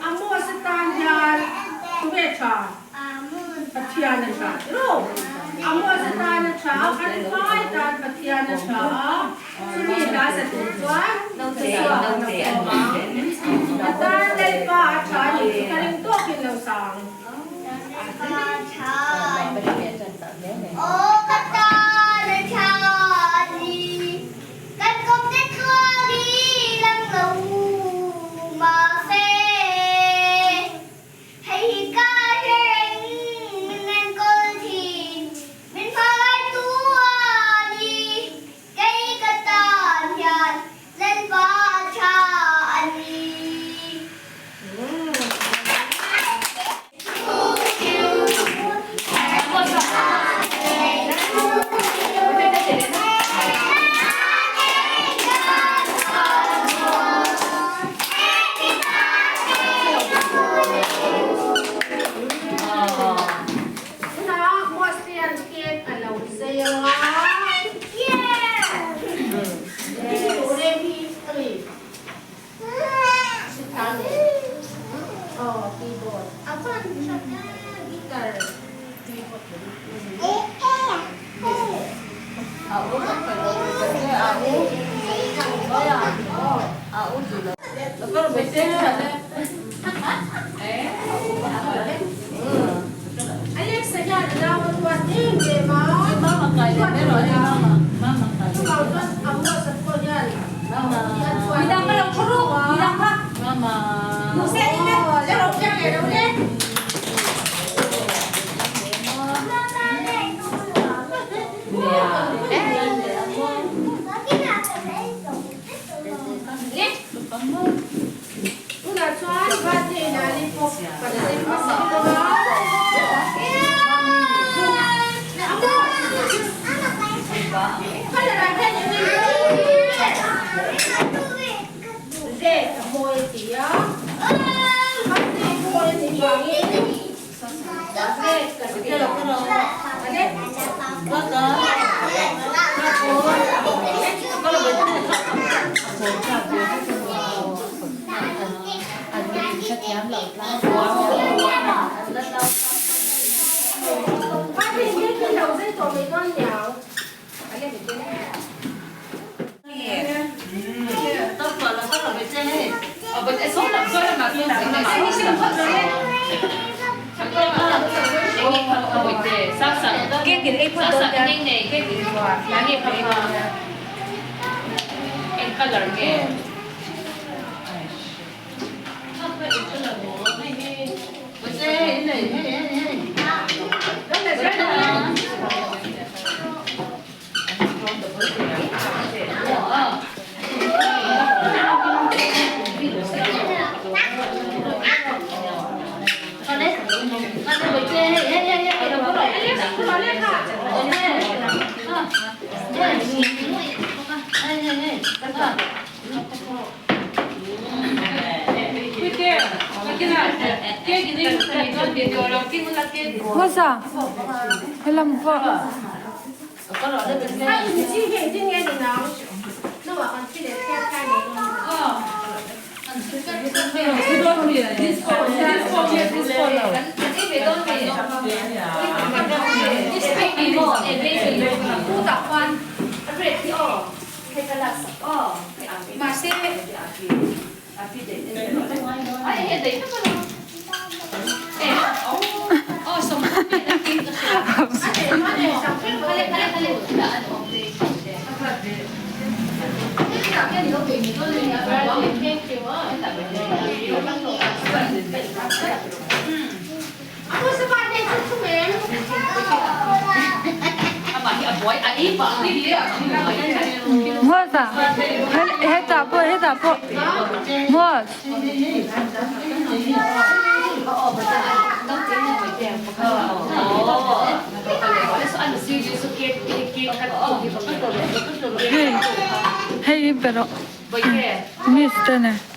Amos tan hian tunge tha? Pathian a tha tiraw? Amos tan a tha a, kan vai tan Pathian a tha a, chumi hla sa tur chuan Joshua kan lo awm ang. A tan Lalpa a tha a nih chu ka ring tawkin lo sang. Aw ka tan a tha a ni. Kan kawmte tluang i lang lo mahse, hei hi ka hre reng min enkawl thin, min hmangaihtu a ni, kei ka tan hian Lalpa tha a ni. Tunah Mosian cake a lo zei ang a. Alexa hian a nau a ruat em em a, ruat a ni a, chuvang chuan Amos-a pawh hian Tunah chuan birthday lollipop kan lem hmasa dawn a. Red a mawi a ti a, birthday boy a nih vangin red kan ti a. Birthday cake hi lo zai tawh mai dawn niang. Hmasa helam pawh. Hmasa hetah pawh hetah pawh Hmas. Hei hei hi pe rawh Miss te nen.